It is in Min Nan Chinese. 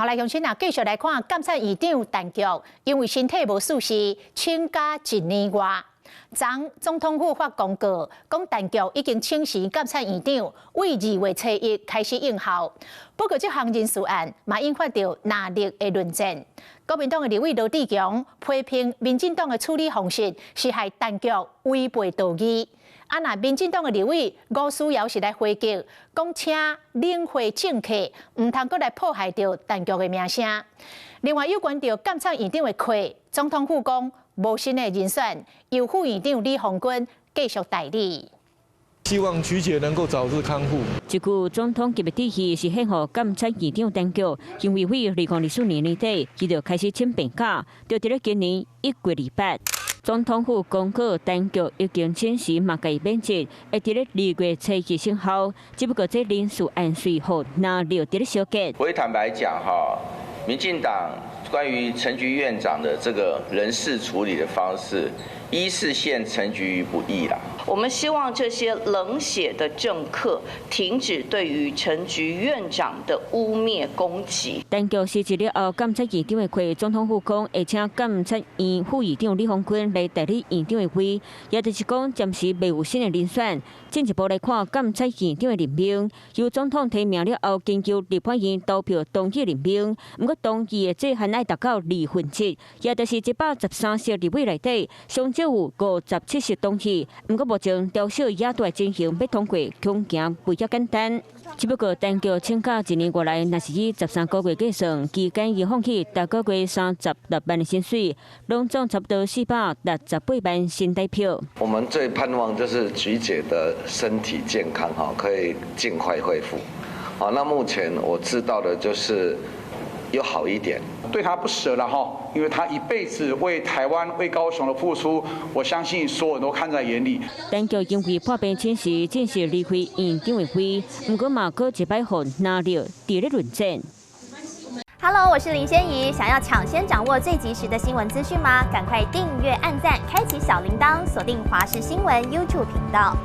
好來，鄉親啊，繼續來看監察院長陳菊，因為身體無舒適，請假一年外。昨總統府發公告，講陳菊已經請辭監察院長，對2月初1開始應效。不過，這項人事案嘛引發著藍綠的論戰。國民黨的立委羅智強批評民進黨的處理方式是害陳菊違背道義。啊，若民進黨的立委吳思瑤是來回擊，講請冷血政客毋通閣來破壞著陳菊的名聲。另外，有關著監察院長的缺，總統府講無新的人選，由副院長李鴻鈞繼續代理。希望菊姐能夠早日康復。這句總統級的致意是獻予監察院長陳菊，因為佇2024年年底，伊就開始請病假，就佇咧今年1月28。總統府公告，陳菊已經請辭嘛共伊免職，會佇咧2月初1生效。只不過這人事案隨予藍綠佇咧相結。我坦白講哈，民進黨關於陳菊院長的這個人事處理的方式，一是陷陳菊於不義啦。我們希望這些冷血的政客停止對於陳菊院長的污衊攻擊。陳菊辭職了後，監察院長的缺，總統府講會請監察院副院長李鴻鈞來代理院長的位，也就是講暫時未有新的人選。進一步來看，監察院長的任命由總統提名了後，經由立法院投票同意任命。毋過同意的制限愛達到1/2，也就是113席立委內底，上少有57席同意。毋過目前朝小野黨進行欲通過，恐驚袂遐簡單。只不過陳菊請假一年過來，若是以13個月計算，期間伊放棄逐個月36萬的薪水，攏總差不多468萬新台票。我們最盼望就是菊姐的身體健康哈，可以盡快恢復。好，那目前我知道的就是有好一點。對他不捨了哈，因為他一輩子為台灣、為高雄的付出，我相信所有人都看在眼裡。陳菊因為破病請辭，正式離開院長的位，毋過嘛，閣一擺予藍綠佇咧論戰。 Hello，我是林仙怡，想要搶先掌握最及時的新聞資訊嗎？趕快訂閱、按讚、開啟小鈴鐺，鎖定華視新聞 YouTube 頻道。